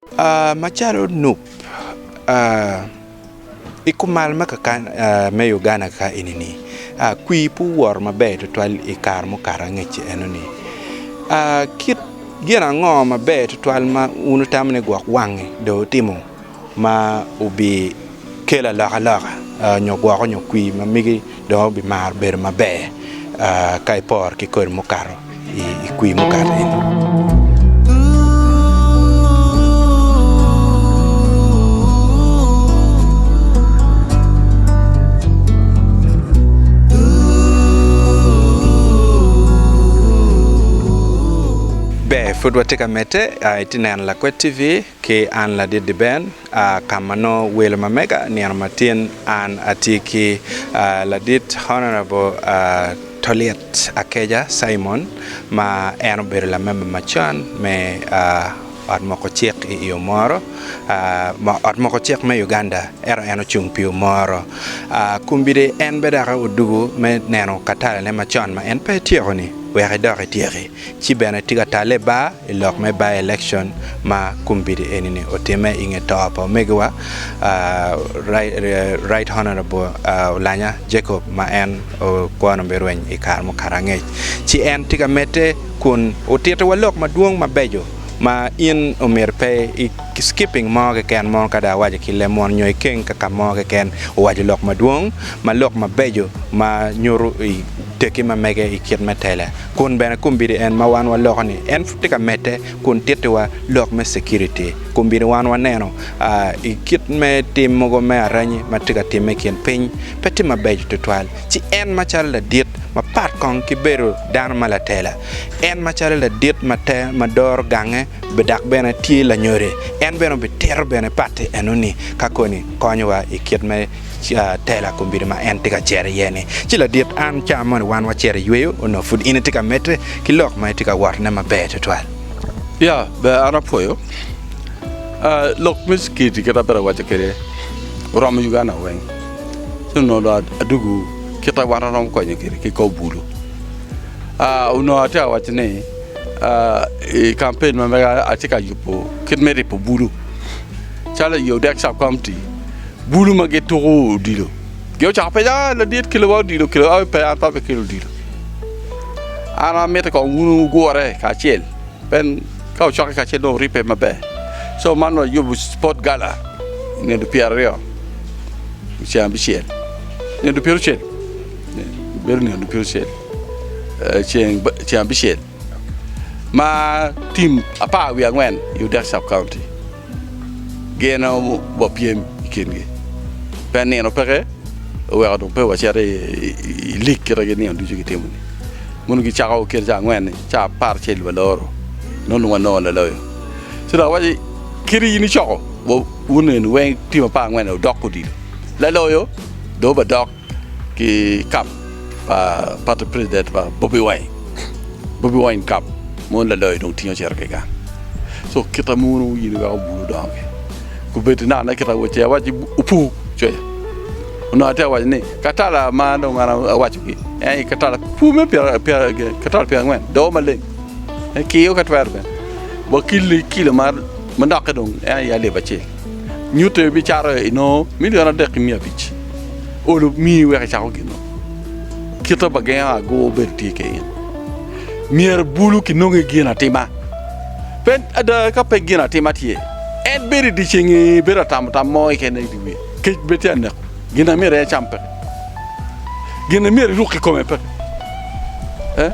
Macalo nup i kumal me kaka me Uganda ka eni-ni, kwir pe owoto maber tutwal i kare mukato angec eno-ni. Kit gin ango maber tutwal ma wun wutamo ni gwok wangi dong wutimo ma obikelo alokaloka nyo gwoko nyo kwir ma megi dong obimaro bedo maber ka iporo ki kodi mukato i kwir mukato eni. Ber pud watye ka medde itye neno Lakwed TV ki an Ladit Diben. Ka ma nongo welo ma mega nino matin an atye ki ladit Honourable Toliet Akeja Simon ma en obedo lamemba macon me ot moko cik i Omoro, ot moko cik me Uganda ento en ocung pi Omoro. Kombeddi en bene dok odugo me neno katalane macon ma en pe etyeko ni wek edok etyeki. ci bene tye ka talle bar i lok me by election ma kombeddi eni-ni otimme i nge to pa omegiwa Right Honourable Olanya Jacob ma en kwone obi rweny i kare mukato angec. Ci en tye ka medde kun otitiwa lok madwong mabeco ma in omyero pe i skipping mo keken mo ka dong awaco ki leb munu nyo ikeng ka ka mo keken owaco lok madwong ma lok mabeco ma nyuto i tekki ma mege i kit me tela. Kun bene kombeddi en ma wan waloko ni en pud tye ka medde kun tittiwa lok me security. Kombeddi wan waneno i kit me tim mogo me aranyi ma tye ka timme i kin piny pe tye mabeco tutwal. Ci en macalo ladit mapat kong ki bedo dano ma latela, en macalo ladit ma doro gange dok bene tye lanyode, en bene obitito bene patti enoni ka koni konyowa i kit me tela kombeddi ma en tye ka cito iye-ni. Ci ladit, an ca moni wan wacito i yweyo, onongo pud in itye ka medde ki lok ma itye ka wotone maber tutwal. Ya, ber an apwoyo. Lok me security kit ma abedo ka waco kwede oromo Uganda weng. Ci onongo dong adwogo kit ma wan waromo konyo kwede ki kor bulu. Onongo atye ka waco ni i kampen ma mega atye ka yubo kit me ribo bulu calo i Odek Sub County. Bulu ma gituko odilo gin ocako penyo aa ladit kelo wa odilo kelo wa pe an pe abikelo odilo an amito kong wun wugure kacel pien ka wucokke kacel dong wuribbe maber co man wayubo sport gala i nino pyeraryo ceng abicel nino pyeraucel bedo nino pyeraucel ceng abicel ma tim apar wiye angwen i Odek Sub County. Gin wapyem i kingi. Pien nino peke oweko dong pe wacito i lig kit ma nino ducu gitimo-ni. Mono gicako kit ca angwen-ni, ca aparacel waloro, nongo dong wanongo laloyo. Ci dok awaco ni, Kit in icoko wun eni weng tim apar angwen-ni wudok odilo. Laloyo dong obadok ki kap pa party president pa Bobi Wine, Bobi Wine cup mono laloyo dong tingo cito ki gang. Co kita mono in iweko bulu dongo ki kubedi naka kita wece awaci opur coya onongo atye awaco ni katala ma dong an awaco ki en aye katala pur me katala pyerangwen doo maleng kiyo ka twero bene wa kili kilo manokke dong en aye alip acel nyute ibicato inongo milion adek ki miya abic olo miyi wek icako gino kita pa gengo agur bedo tye ki in. Myero bulu kinonge gin atima. Pe ada ka pe gin atima tye, en bedo i dyeceng-ngi bedo atamo tam mo keken i wiye. Kec bene tye aneko. Gin ma myero en ecam peke. Gin ma myero eruk i kome peke. Eh?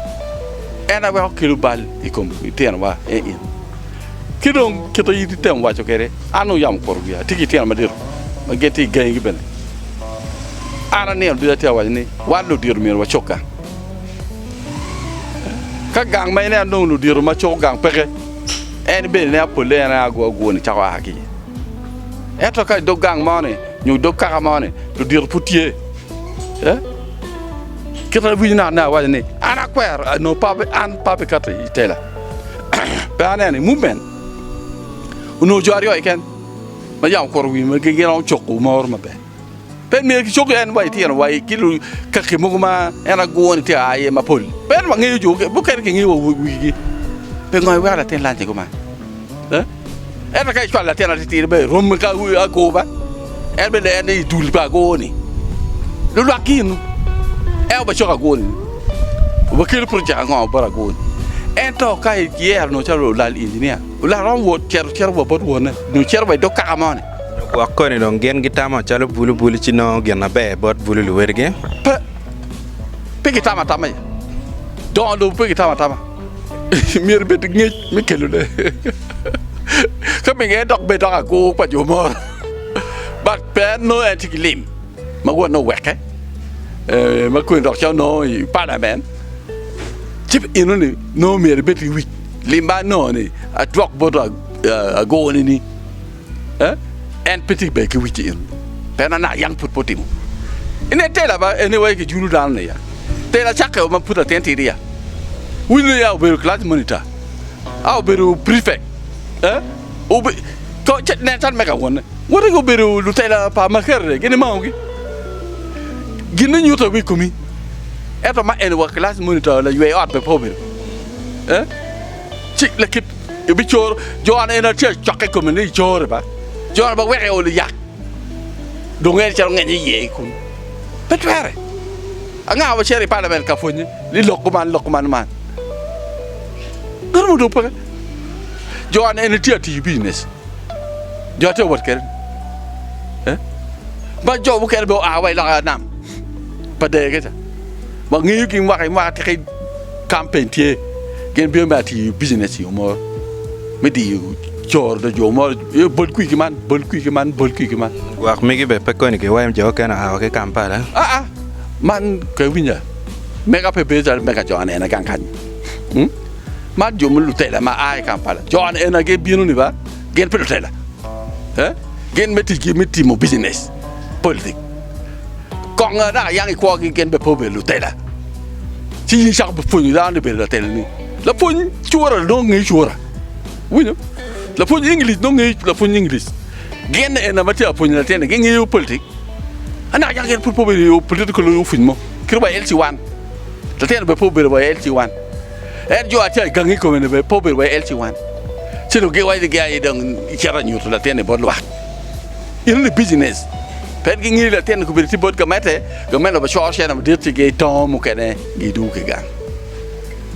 En aye weko kelo bal i kom litinowa en in. Ki dong kit ma in itemo waco kwede, an dong yam okuto wiya, atye ki litino madito ma gin tye i gangigi bene. An anino ducu atye ka waco ni wan ludito myero wacok gang. Ka gang ma ineno dong ludito ma coko gang peke, en bene ineno polle en aye ago ago-ni cako a ki iye. Ento ka i dog gang mo-ni nyo i dog kaka mo-ni ludito pud tye, kit ma iwinyo naka awaco ni an akwero nongo pe an pe abikato i tela pe aneno i movement onongo jo aryo keken ma yam okuto wi ma giromo coko moro maber. Pe myero kicok en wa itino wa ki kaki mogo ma en agwo ni tye ka a iye mapol. Pe en wangeyo jo mukene kingeyo wa wigi. Pingo iweko latin lance kuman? Ento ka icwalo latin atitidi bene rom ki agur ba, en bene en i dul pa agur-ni. Lulwak gin en obicoko agur-ni, obikelo project ango bot agur-ni. Ento ka iyero nongo calo olal engineer, olal romo wot cito cito wa bot wonne nyo cito wa i dog kaka moni. Gwok koni dong gin gitamo calo bulu bulu ci nongo gin maber bot bulu luwotgi? Pe, pe gitamo atama. Dongo lobo pe gitamo atama. Myero ibed ki ngec me kelone. Ka minge dok bed dok agur pa jo moro. But pe en nongo en tye ki lim ma wonne oweke ma kweni dok calo nongo i parliament ci enoni nongo myero ibed ki wic lim ma anongo ni adwok bot agur ni ni. En pe tye ber ki wic en pien anaka yang pud pe otimo. Ine tela ba ene wai kijulu dano ni ya. Tela cakke ma pud latin tidi ya. Winyo ya obedo class monitor. A obedo prefect. Eh? Obe to nen cal mega wonne. Wonne gi obedo lutela pa Makerere gin imango gi. Gin ne nyuto wi komi. Ento ma eni wa class monitor laywe ot be pe obedo. Eh? Ci lakit ibicoro jo en atye acokke i kome ni icore ba jo ba weke olo yak dong en calo ngeny iye kun pe twere anga wa cito i parliament ka pwonye ni lok kuman lok kuman man ngat mo dong peke jo en tye atiyo business jo tye wot kwede eh ma jo mukene bene oa wa i loka nam pa dee kica Wangeyo ki mwaka ki mwaka tiki kampen tye gin bino me atiyo bijinec i yo moro me diyo coro do jo moro bol kwi ki man bol kwi ki man bol kwi ki man. Gwok megi bene pe koni giwayo jo okene oa wa ki Kampala. Aa man ka iwinja mega pe bedo calo mega jo anena gang kany man jo ma lutela ma a i Kampala jo anena gibino ni ba gin pe lutela gin me ticgi me timo bijinec politik. Kong dok ayang i kwogi gin bene pe obedo lutela. Ci in icako pwonyo dano ni bedo latela ni lapwony cura nongo ngeyo cura. Iwinyo? Lapwony English nongo ngeyo lapwony English. Gin ena ma tye ka pwonyo latin ni gingeyo politik. Anaka yang gin pud pe obedo i political opic mo kit wa i LC1. Latin bene pe obedo wa i LC1. En jo acel i gangi i kome ni bene pe obedo wa i LC1. Ci dong giwaco ni gia dong icito anyuto latin ni bot lwak. Eno ni business. Pe gingeyo latin ni kobedo tye bot gamente, gamente obi coro cene madit ci gitongo mukene gidwogo ki gang.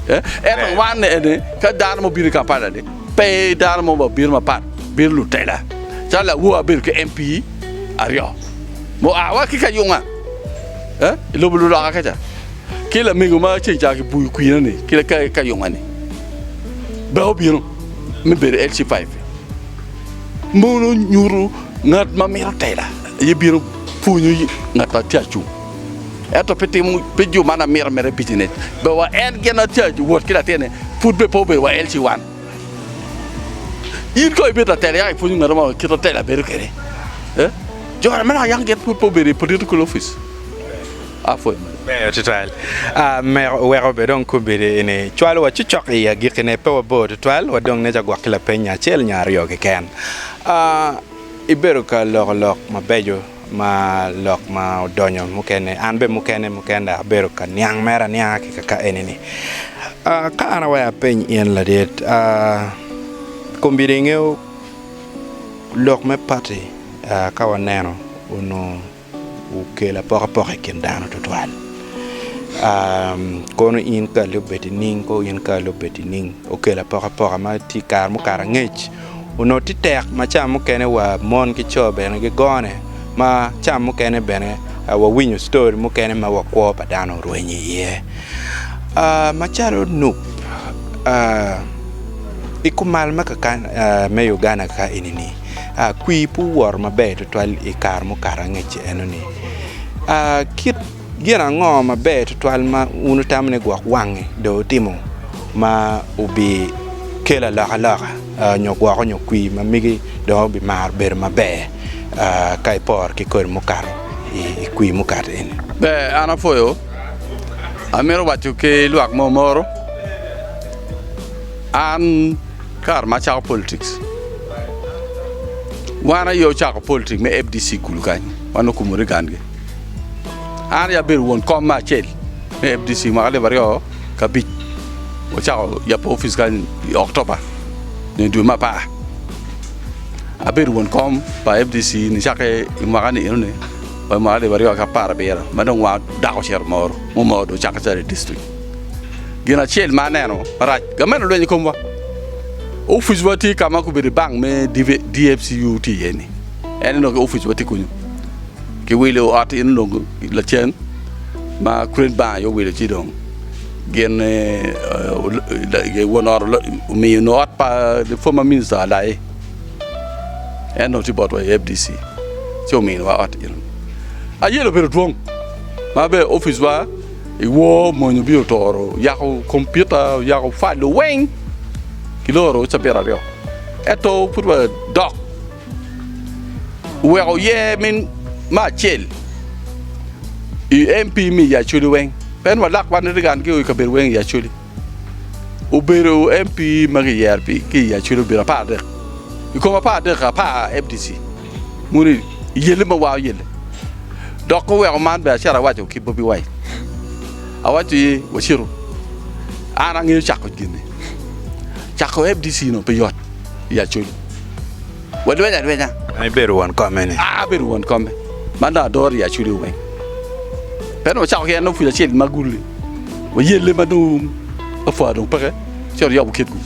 Ento wan eni ka dano mo bino i Kampala ni pe dano mo bino mapat bino lutela calo lawo abedo ki MP aryo mua wa ki Kayunga i lobo luloka kaca ki lamego ma ceng ca kibuyo kwine ni ki Kayunga ni bene obino me bedo LC5. Mono nyuto ngat ma mito tela aye bino pwonyo ngat ma tye acung. Ento pe timo pe jo man amito mere bijinec be wa en gin atye wot ki latine pud be pe obedo wa LC1. In ko ibedo latela yaka ipwonyo ngat mo kit ma tela bedo kwede. Eh? Jo ma naka yang gin pud pe obedo i political office. Apwoyo mada. Ber tutwal. Ah, meko weko bed dong kombeddi eni cwalo wa cocok i agikkine pe wabor tutwal wadong ne ca gwok ki lapeny acel nyo aryo keken. Ah, ibedo ka loko lok mabeco ma lok ma odonyo mukene an bene mukene mukene dok abedo ka niang mere anianga ki kaka eni ni. Ah, ka an aweyo apeny in ladit, ah, kombeddi ingeyo lok me party ah, ka waneno onongo okelo apokapoka i kin dano tutwal kono in kali obedo nining kono in kali obedo nining okelo apokapoka ma tye i kare mukato angec onongo tye tek ma ca mukene wa mon ki co bene gigone ma ca mukene bene wawinyo story mukene ma wa kwo pa dano orwenyo iye macalo nup i kumal me kaka me Uganda ka eni-ni. Kwir pe owoto maber tutwal i kare mukato angec enoni. Kit gin ango maber tutwal ma wun wutamo ni gwok wangi dong wutimo ma obikelo alokaloka nyo gwoko nyo kwir ma megi dong obimaro bedo maber ka iporo ki kodi mukato i kwir mukato eni? Ber, an apwoyo. Amito waco ki lwak mo moro, an Kare ma acako politics, wan aye ocako politics me FDC Gulu kany, wan okumore gangi. An aye abedo won kom me acel me FDC mwaka alip 2005, wacako yabo opic kany i October nyo dwe me apar. Abedo won kom pa FDC nicakke i mwaka ni enoni wa i mwaka alip aryo ki apar abiro ma dong wang dako ocito moro mumoro dong ocakke calo i district. Gin acel ma aneno marac, gamente olwenyo i komwa. Opic wa tye ka ma gubedo i bank me DFCU tye iye ni en onongo ki opic wa tye kunyu. Kiwilo ot en onongo lacen ma Crane Bank aye owilo ci dong gin won ot omiyo nongo ot pa the former minister Alayi en onongo tye botwa i FDC ci ominiwa ot eno. Ayelo obedo dwong ma bene opic wa i wor mony obino otoro oyako kompiuta oyako file weng kiloro cabit aryo ento pud wadok oweko yer me acel i MP me i Acholi weng pien walak wan rigan ki i kabedo weng i Acholi obedo MP ma kiyero ki i Acholi obedo 13 i kom 13 apar FDC muni yelle ma war oyelle dok oweko man bene acito awaco ki Bobi Wine awaco ni wacitu an angeyo cako gin-ni cako FDC onongo pe yot i Acholi walweny alwenya. Ma ibedo won komme-ni? A abedo won komme ma dong adoro i Acholi weng pien wacako ki en opuc acel ma gulli wayelle ma dong apwa dong peke ci oryebo kit gulu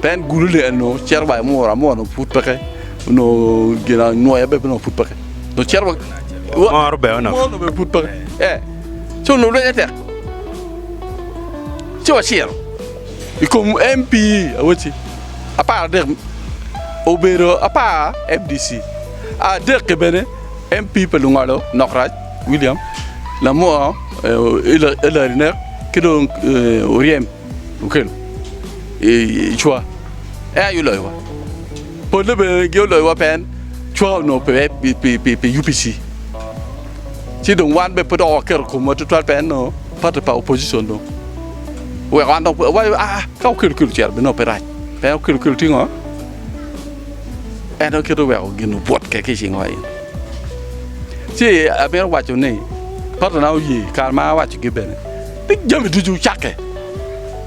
pien gulu-ni eno cito wa i mura mura onongo pud peke onongo gin anwoya bene onongo pud peke dong cito wa Moro bene onongo moro bene pud peke ee ci onongo lweny tek ci wacito i kom MP awacci 13 obedo apar FDC adek-ki bene MP pa lungolo nok rac William Lamwor Hillary Nek ki dong Oryem Okello i cwa en aye oloyowa polle bene gin oloyowa pien cwa onongo pe pi UPC ci dong wan bene pe dok waketo komwa tutwal pien nongo pati pa opposition dong oweko wan dong wawaco aa ka Okello Okello ocito bene nongo pe rac pien Okello Okello tye ngo en aye kite oweko gin obwot kwede ki i cingwa in ci amito waco ni patina oye kare ma awacogi bene ni jami ducu ocakke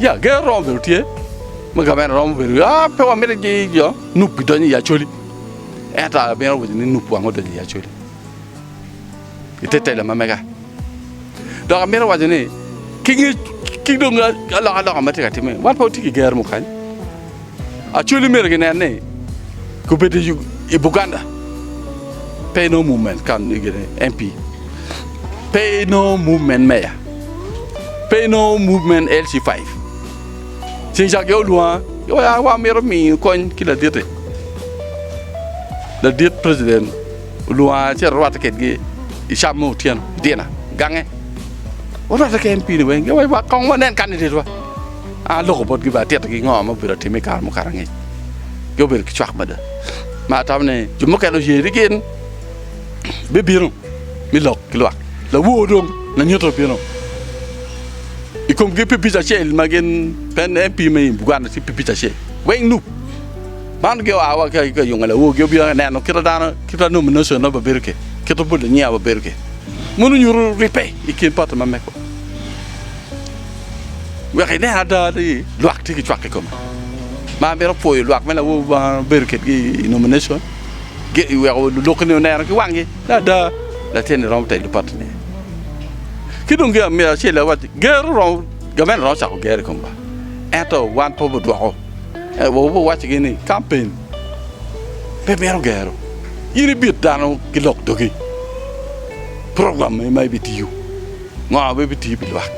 ya ger romo bedo tye ma gamente romo bedo aa pe wamito jo nup bidonyo i Acholi ento amito waco ni nup wang odonyo i Acholi i te tela ma mega dok amito waco ni ki ngec ki dong alokaloka ma tye ka timme wan pe watye ki ger mo kany Acholi myero ginen ni gubedo i Buganda pe inongo movement ka MP pe inongo movement meya pe inongo movement LC5 ceng ca gin olwonga giwaco wamito miyo kony ki ladit-ti ladit president olwonga ci arwatte kwedgi i cam me otyeno i dina gange warwatte ki MP ni weng giwaco kong wanen candidate wa. Aloko botgi bene atitigi ngo ma obedo atime i kare mukato angec. Gubedo ki cwak mada. Ma atamo ni jo mukene oye ni gin bibino me lok ki lwak. Lawor dong lanyut obino i komgi pi pic acel ma gin pe en MP me Uganda tye pi pic acel weng nup. Man gioa wa ki ka yungo lawor gi obino ka neno kit ma dano kit ma nomination na babedo ki kit ma bot lanyiya babedo ki. Meno nyuto ribbe i kin party ma mego. Wek inen ada ni lwak tye ki cwak i kome. Ma amito pwoyo lwak me lawor ma abedo kwedgi i nomination weko lulokoni oneno ki wanggi ni ada latin-ni romo telo pati-ni. Ki dong gin amito acel awac gero romo gamente romo cako gero i komwa ento wan pe wabidwoko wabiwacigi ni kampen pe mito gero in ibit dano ki lok dogi program ma ibitiyo. Ngo ma ibitiyo pi lwak?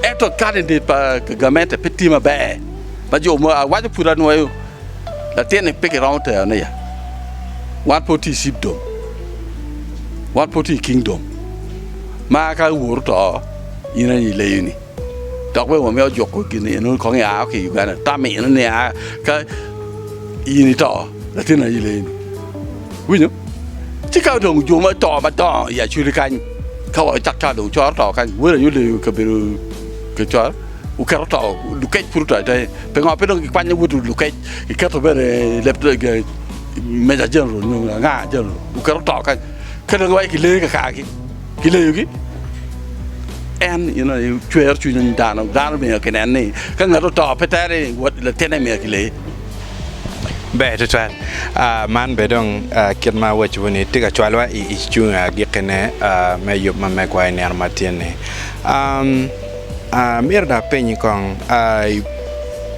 Ento candidate pa gamente pe tye maber ma jo mo awaco pud anwoyo latin-ni pe kiromo terone ya wan pe watye i cipdom wan pe watye i kingdom ma ka woru oto in aye ileyo ni dok bene wamito juko gin eno kong ia ki i Uganda tam eno ni a ka in ito latin aye ileyo ni Iwinyo? Ci ka dong jo ma to madongo i Acholi kany, ka wacak ca dong coro to kany, wod aye oleyo i kabedo ka coro, oketo to, lukec pud oto atoya. Pingo pe dong gikwanyo wod lukec, giketo bene i leb Major General nyo anga General, oketo to kany. Ka dong giwaco kileyo kakargi, kileyogi. En in aye cwero cwiny dano, dano myero kinen ni ka ngat oto pe tere ni latinne myero kileye. Ber tutwal. Man bene dong kit ma awacowu ni tye ka cwalowa i icung agikkine me yub ma megwa i nino ma tye-ni. Amito dong apenyi kong,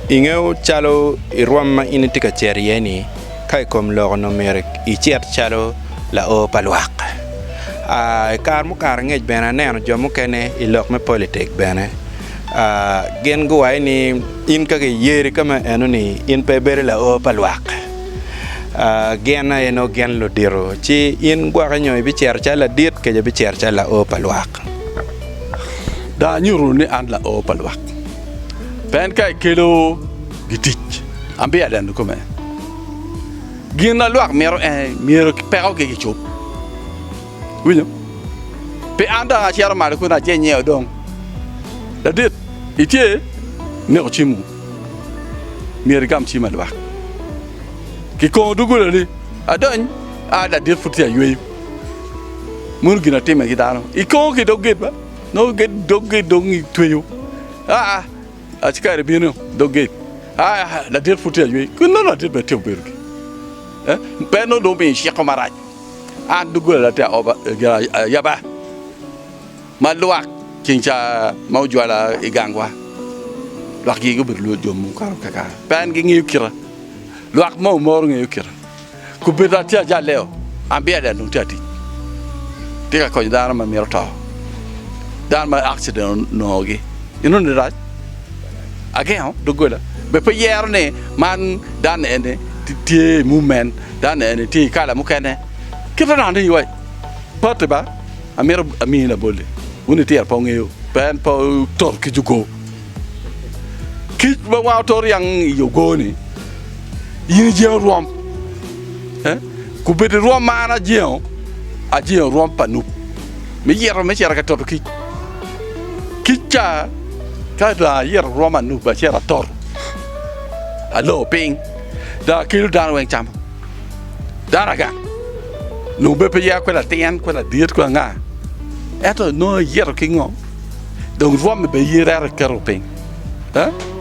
ingeyo calo i rwom ma in itye ka cito iye-ni, ka i kom lok onongo myero icit calo lao pa lwak. I kare mukato angec bene aneno jo mukene i lok me politik bene gin guwaco ni in ka kiyeri ka ma enoni in pe ibedo lao pa lwak gin aye nongo gin ludito ci in gwoki nyo ibicito calo ladit kece ibicito calo lao pa lwak. Dong anyuto ni an lao pa lwak pien ka ikelo gitic ambiya deno kome. Gin ma lwak mito en myero pekogi gicob. Iwinyo? Pi an dong acito malo kunu ajenyeo dong. Ladit, itye? Ineko cimwu. Myero igam cim alwak. Kikongo dogolani. Adony, a ladit pud tye ayweyo. Meno gin atime ki dano. Ikongo ki dog gate ba? Nongo dog gate dong itweyo. Aa, Acikari bino dog gate. Aa, ladit pud tye aywe. Kun nongo ladit bene tye obedo ki. Eh, pe nongo dong omiyo ciko marac. An doggola tye aoba, gin ayaba ma lwak ceng ca ma ojwala i gangwa. Lwak gigi gubedo jo mukato kakare. Pe an gingeyo kita. Lwak ma omoro ngeyo kita. Kombeddi atye ajalle-o, an biada dong tye atic. Tye ka konyo dano ma mito to, dano ma akciden onongogi. Inongo ni rac? Agengo doggola bene pe yero ni man dano eni tye i movement, dano eni tye i kala mukene. Kite dong ni wai pati ba, amito amini labolli, wun itira pe wungeyo, pe en pe otot ki jogo. Kic ma wang otot yang i ogo-ni, in ijengo rwom. Kobedo rwom ma an ajengo, ajengo rwom pa nup me yito me cito ka toto kic. Kic ca ka dong ayito rwom anup acito atoto, alor piny dong akelo dano weng camo. Dano agak nongo bene pe yero kwede latin, kwede ladit, kwede anga, ento nongo ayito ki ngo? Dong rwomme bene in irero iketo piny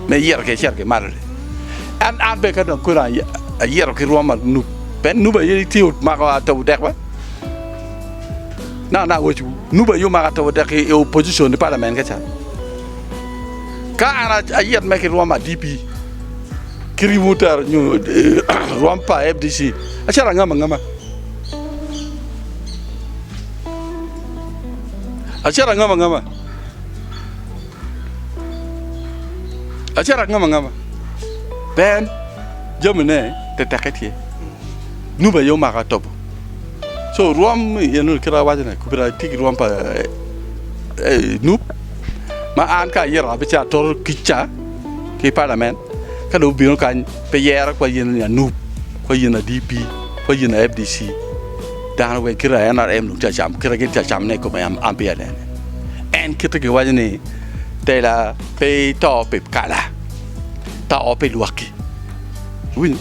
me iyito ki icito ki malo-ni. En an bene ka dong koni ayito ki rwom ma nup, pien nup aye tye omako atobo dek ba. Naka naka awaco nup aye omako atobo dek i opposition i parliament ka ca. Ka an ayit me ki rwom ma DP ki rimo tero nyo rwom pa FDC acito angamo angama. Acito angamo angama. Acito angamo angama. Pien jamine tetekke tye. Nuba aye omako atobo. So rwom eno kit awaco ni kobedi atye ki rwom pa Nup ma an ka ayito abicito atoto kic ca ki i palament ka dong obino kany pe yero kwa yen ni anup kwa yen a DP kwa yen a FDC. Dano weng kite a NRM dong tye ka camo kite gin tye ka camone i kome an peya anene. En kite giwaco ni tela pe ito pi kala, to pi lwakki. Iwinyo?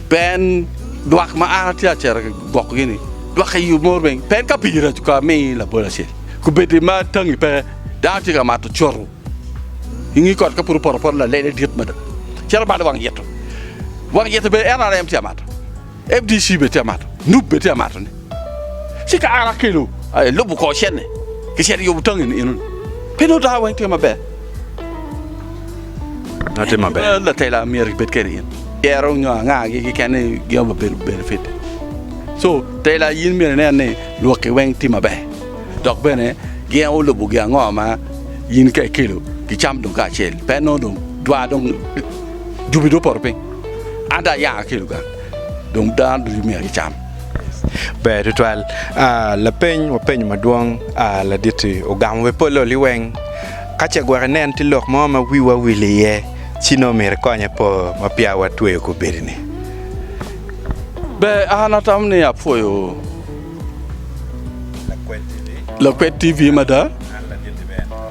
Pien lwak ma an atye ka cito ka gwokogi-ni, lwak i yo moro weng pien ka pii rac ka amiyi labol acel, kobedi ma tangi peke, dano tye ka mato coto i nge got ka pud opoto apota lalele dit mada cito balo wang yito. Wang yito bene NRM tye ka mato. FDC bene tye ka mato, nup bene tye ka matone. Ci ka an akelo alubo kor cente, kicito yubo tangi ni enoni, pe nongo dano weng tye maber. Nongo tye maber. Latela myero ibed kede in. Yero nyo angagi keken ni gin obedo benefit. So tela in myero inen ni lwakki weng tye maber. Dok bene gin olubo gin ango ma in ka ikelo gicam dong kacel. Pe nongo dong dwar dong jubi dong opoto piny. An dong ayanga ki i Luganga, dong dano ducu myero gicam. Ber tutwal. Lapeny wapenyo madwong ladit-ti ogamo bene pol liweng. Ka ce gwok inen tye lok mo ma wiwa wil iye, ci nongo myero ikonye po ma peya watweyo kobeddi-ni. Ber, an atamo ni apwoyo Lakwed TV mada,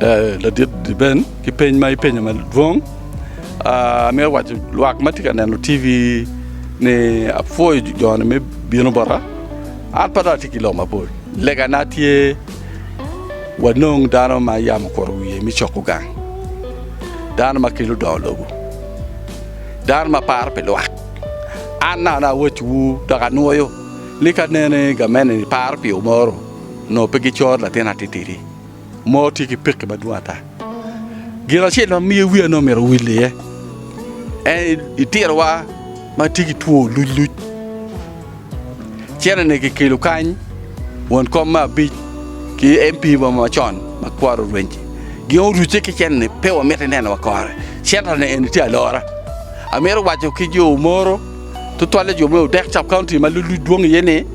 ladit Ben ki peny ma ipenyo madwong. Amito waco lwak ma tye ka neno TV ni apwoyo jo-ni me bino bota. An pe dong atye ki lok mapol. Legana tye wanong dano ma yam okuto wiye me coko gang, dano ma kelo dongo lobo, dano ma paro pi lwak. An naka awacciwu dok anwoyo ni ka nene gamente-ni paro pi Omoro, onongo pe gicoro latin atitidi. Omoro tye ki pekki madwong ata. Gin acel ma miyo wiya nongo myero owil iye en itirowa ma tye ki two lucluc. Cene-ni kikelo kany won kom me abic ki MP wa macon ma kwaro orwenc gin orucce ki cene-ni pe wamito neno wa kore. Cente-ni eni tye alora. Amito waco ki jo Omoro tutwalle jo me Odek Sub County ma lucluc dwong iye ni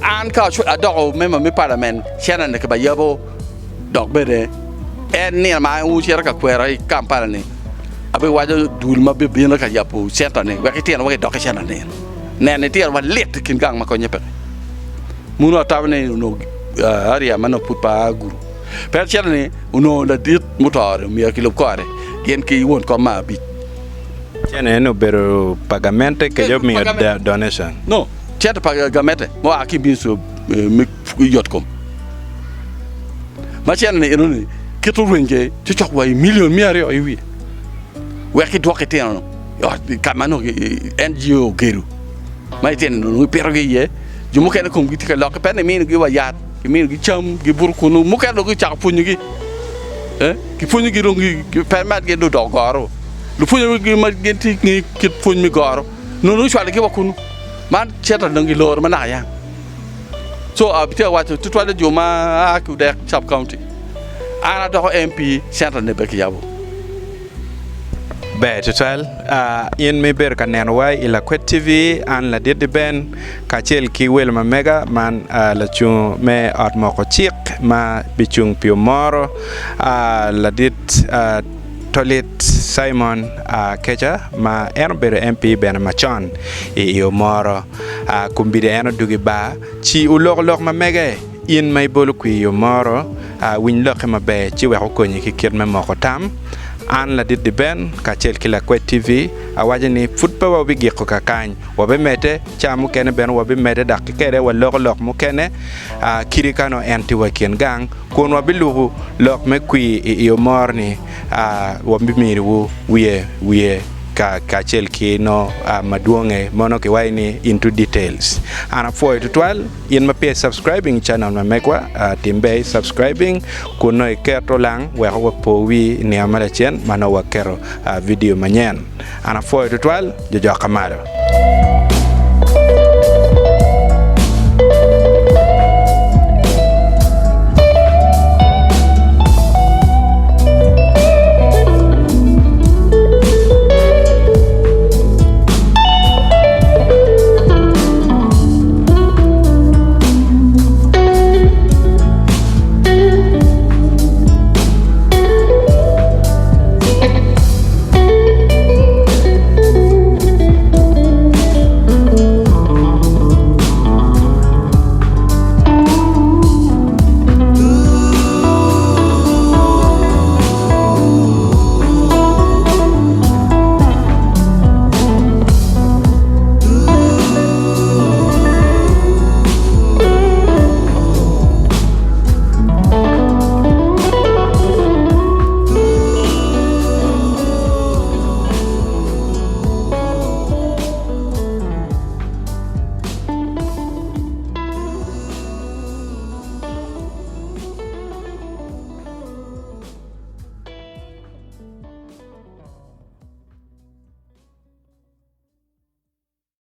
an ka adoko member me parliament cene-ni kibayabo Dok bene en nino ma wucito ka kwero i Kampala-ni, abiwaco dul ma bibino ka yabo centa-ni wek itinowa gidok i centa-ni. Neno itinowa lit i kin gang ma konye peke. Muno atamo ni onongo area ma nongo pud pe aa guru. Pien centa-ni onongo ladit muto-ni myero kilub kore gin ki won kom me abic. Cente eni obedo pa gamente kece omiyo donation? No, cente pa gamente ma oa ki i ministry me yotkom. Ma cene ni enoni kit orweny kwede ci cok wa i milion miya aryo ki wiye wek kidwok itino i ot ka ma nongo NGO ogedo ma itino nongo gipitogi iye jo mukene komgi tye ka lokke pe ni iminogi wa yat kiminogi cam gibuto kunu mukene dong gicako pwonyogi kipwonyogi dong pe med gin dong odoko goro lupwonye ma gin tye ki kit pwony me goro nongo gicwalogi wa kunu man cito dong giloro ma naka yang. Co atye ka waco tutwalle jo ma a ki Odek Sub County, an adoko MP centa ne pe kiyabo. Ber tutwal in ma ibedo ka nenowa i Lakwed TV, an Ladit Ben kacel ki welo ma mega man lacungo me ot moko cik ma bicung pi Omoro Ladit Tolit Simon Keca ma en obedo MP bene macon i Omoro. Kombeddi en odwogo i bar, ci oloko lok ma mege, In ma ibolo kwir i yo moro, winy lokke maber ci wek okonyi ki kit me moko tam. An Ladit Diben kacel ki Lakwed TV, awaco ni pud pe wabigiko kakany. Wabimedde, ca mukene bene wabimedde dok ki kede waloko lok mukene kadi ka nongo en tye wa i kin gang, kun wabilubo lok me kwir i yo moro-ni, wabiminiwu wiye wiye. Kacel ki no madwonge mono ki waci ni into details. An apwoyo tutwal in ma peya i subscribing channel ma megwa, tim ber i subscribing kun nongo iketo lang wek wapo wi i nino ma lacen ma nongo waketo video manyen. An apwoyo tutwal, jojok ka malo.